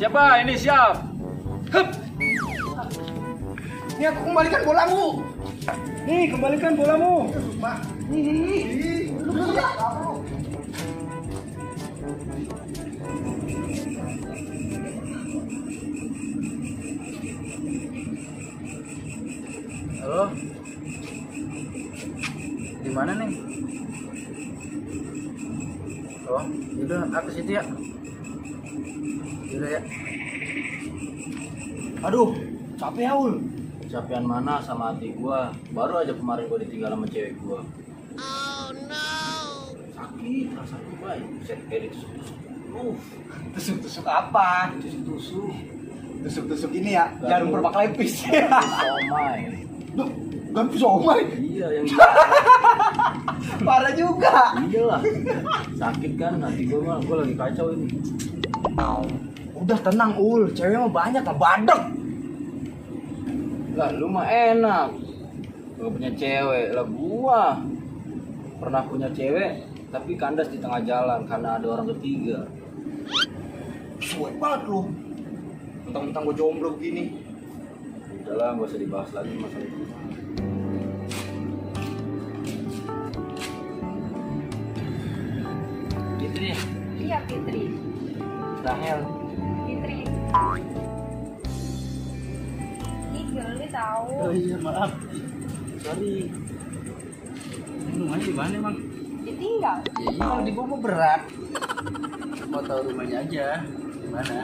Siapa ini siap? Hup. Ini aku kembalikan bolamu. Nih, kembalikan bolamu. Nih. Halo. Di mana nih? Oh, udah aku situ ya. Udah ya. Aduh, capek ya, Ul. Capean mana sama hati gua? Baru aja kemarin gua ditinggal sama cewek gua. Sakit, rasanya baik. Set kayak ditusuk-tusuk. Tusuk-tusuk apa? Tusuk-tusuk. Tusuk-tusuk ini ya, jarum perpak lepis. Somai. Duh, ganti somai. Iya yang Parah juga. iyalah. Sakit kan hati gua mah, gua lagi kacau ini. Udah tenang, Ul. Cewek mah banyak lah, badek. Lah lu mah enak. Gak punya cewek. Lah gua pernah punya cewek tapi kandas di tengah jalan karena ada orang ketiga. Suwe banget lu. Mentang-mentang gue jomblo begini. Udahlah, gak usah dibahas lagi masalah itu. Fitri, Iya Fitri. Rahel. Fitri. Ini geli tahu. Oh iya maaf. Sorry. Rumahnya di mana emang? Ditinggal. Ya, kalau di bawah berat. Mau tahu rumahnya aja. Di mana?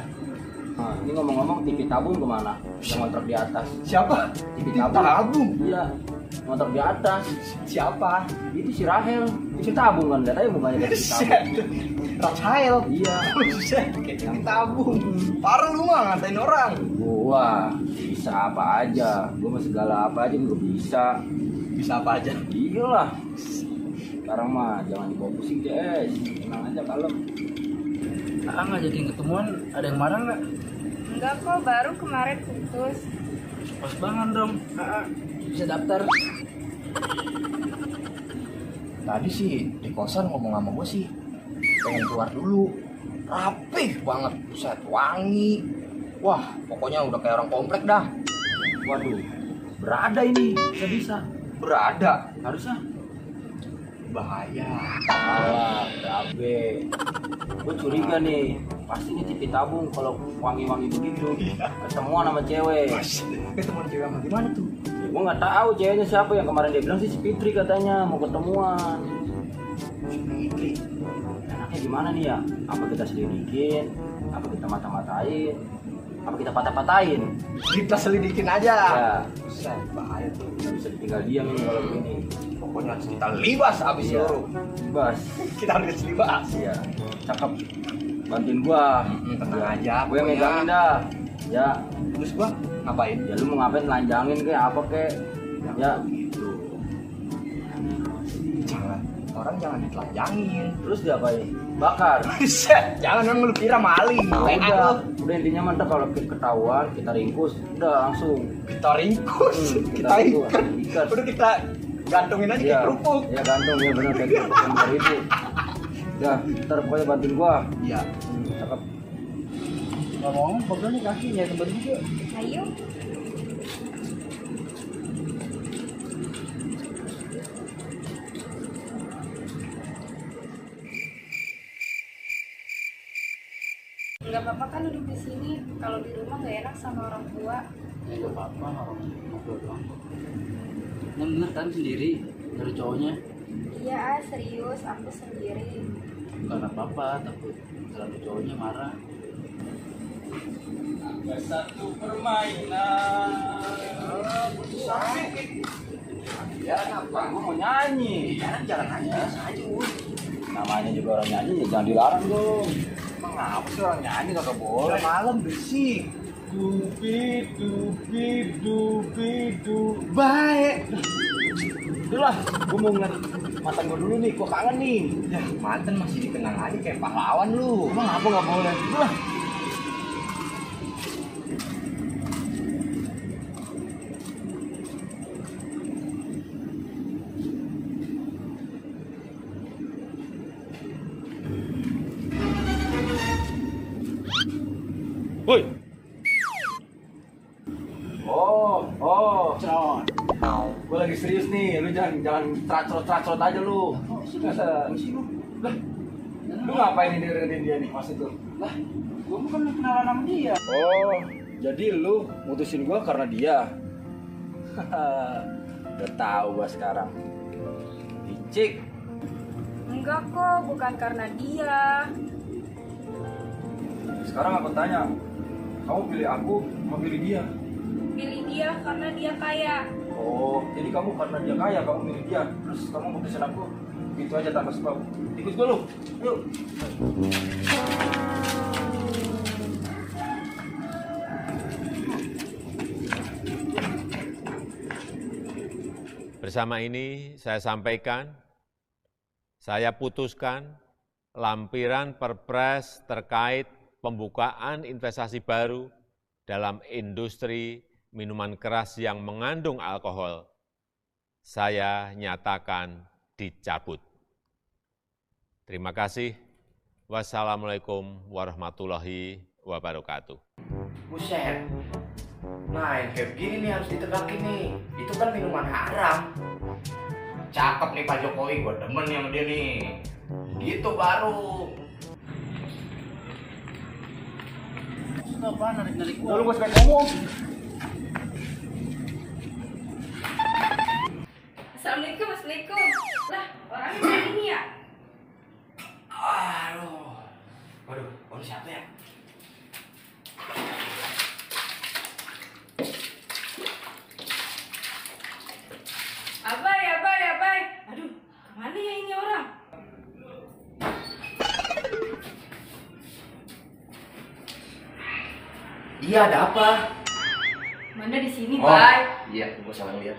Nah, ini ngomong-ngomong TV tabung kemana? Yang ngontrak di atas. Siapa? TV Tabung. Iya. Ngontrak di atas. Siapa? Itu si Rahel. TV tabung kan, lihat aja mukanya dari TV tabung. Rachael. Iya. Buset, kayak TV tabung. Parah lu mah ngatain orang. Gua bisa apa aja. Gua mah segala apa aja gua bisa. Bisa apa aja? Iyalah. Sekarang mah jangan dibawa pusing, Ces. Tenang aja kalem. Ah, nggak jadi ketemuan. Ada yang marah nggak? Enggak kok, baru kemarin putus. Pas banget dong. Bisa daftar. Tadi sih di kosan ngomong sama gue sih pengen keluar dulu. Rapih banget, buset, wangi. Wah, pokoknya udah kayak orang komplek dah. Waduh, berada ini. Bisa. Berada. Harusnya. Bahaya. Alah, cabe. Gue curiga nih. Pasti ini TV tabung kalau wangi-wangi begitu. Ketemuan sama cewek. Ketemu cewek sama gimana tuh? Ya, gue nggak tahu ceweknya siapa. Yang kemarin dia bilang sih si Fitri katanya mau ketemuan. Fitri. Enaknya gimana nih ya? Apa kita selidikin? Apa kita mata-matain? Apa kita patah-patahin? Kita selidikin aja. Ya, Buset, bahaya tuh. nggak bisa ditinggal diam ini kalau begini. Pokoknya harus kita libas abis Iya. seluruh. Bas, Kita harus libas. iya. Cakep. Bantuin gua. Tenang aja. Gue yang pokoknya. megangin dah. Ya, Terus gua ngapain? ya lu mau ngapain lanjangin kayak apa kek? Ya, gitu. Jangan ditelanjangin. terus diapain? Bakar. Buset, jangan yang lu kira maling. Udah intinya mantap kalau ketahuan kita ringkus, udah langsung. Kita ringkus, Kita kita ringkus. ikat. Ikat. Udah kita gantungin aja kayak kerupuk. Ya gantung ya benar kayak kerupuk itu. Ya, ntar pokoknya bantuin gua. Iya. Cakep. Ngomong-ngomong, pegel nih kakinya tempat juga. Ayo. Enggak apa-apa kan duduk di sini. Kalau di rumah gak enak sama orang tua. Ya gak apa-apa, orang ngobrol doang. Yang bener kan sendiri dari cowoknya. Iya, serius, aku sendiri. Bukan apa-apa, takut terlalu cowoknya marah. Ada satu permainan. Ya, apa? Gue mau nyanyi. Jangan nanya saja, Ul. Namanya juga orang nyanyi, ya jangan dilarang dong. Emang apa sih orang nyanyi kagak boleh? Malam berisik. Dupi, dupi, dupi, du. Baik. Itulah, gue mau ngeliat mantan gue dulu nih, gue kangen nih. Ya, mantan masih dikenang aja kayak pahlawan lu. Emang apa nggak boleh? Itulah. Woi. Oh. Gue lagi serius nih, lu jangan tracot aja lu. Lah, lu ngapain ini dengerin dia nih pas itu? Lah, gue bukan kenalan sama dia. Oh, jadi lu mutusin gua karena dia. Udah tahu gua sekarang. Licik. Enggak kok, bukan karena dia. Sekarang aku tanya, kamu pilih aku, mau pilih dia? Pilih dia karena dia kaya. Oh, jadi kamu karena dia kaya, kamu pilih dia. Terus kamu mutusin aku, gitu aja tanpa sebab. Ikut gua lu, yuk. Bersama ini saya sampaikan, saya putuskan lampiran Perpres terkait pembukaan investasi baru dalam industri minuman keras yang mengandung alkohol, saya nyatakan dicabut. Terima kasih. Wassalamualaikum warahmatullahi wabarakatuh. Buset. Nah, yang kayak begini nih harus ditegakin nih. Itu kan minuman haram. Cakep nih Pak Jokowi, gue demen yang dia nih. Gitu baru. Maksudnya apa narik-narik gue? Lu gua sekali ngomong. Assalamualaikum. Lah, orangnya kayak ini ya? Waduh, siapa ya? Abai. Aduh, kemana ya ini orang? Iya, ada apa? Mana di sini, Bay? Iya, gue salah lihat.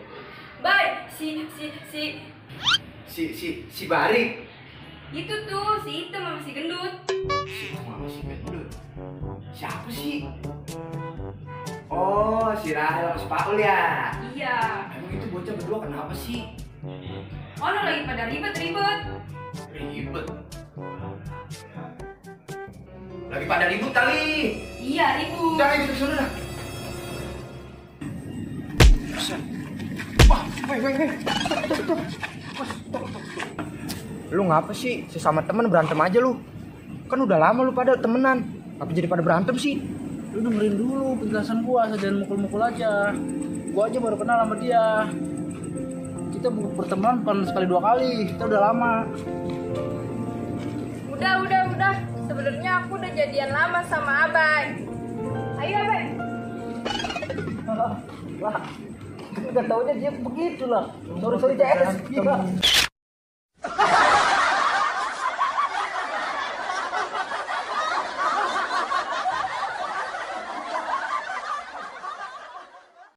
Bay, si Si Bari. itu tuh, si hitam sama si gendut. Si gendut. Siapa sih? Oh, si Rahel sama si Paul ya? Iya. Emang itu bocah berdua kenapa sih? Oh, lo lagi pada ribet. Ribet. Lagi pada ribut kali. Iya, ribut. Udah gitu ke sana dah. Wah, weh. Lu ngapa sih? Sesama temen berantem aja lu. Kan udah lama lu pada temenan. Apa jadi pada berantem sih? Lu dengerin dulu penjelasan gua, jangan mukul-mukul aja. Gua aja baru kenal sama dia. Kita berteman bukan sekali dua kali, kita udah lama. Udah. Sebenarnya aku udah jadian lama sama Abai. Ayo, Abai. Lah, udah taunya dia begitu lah. Sorry CS.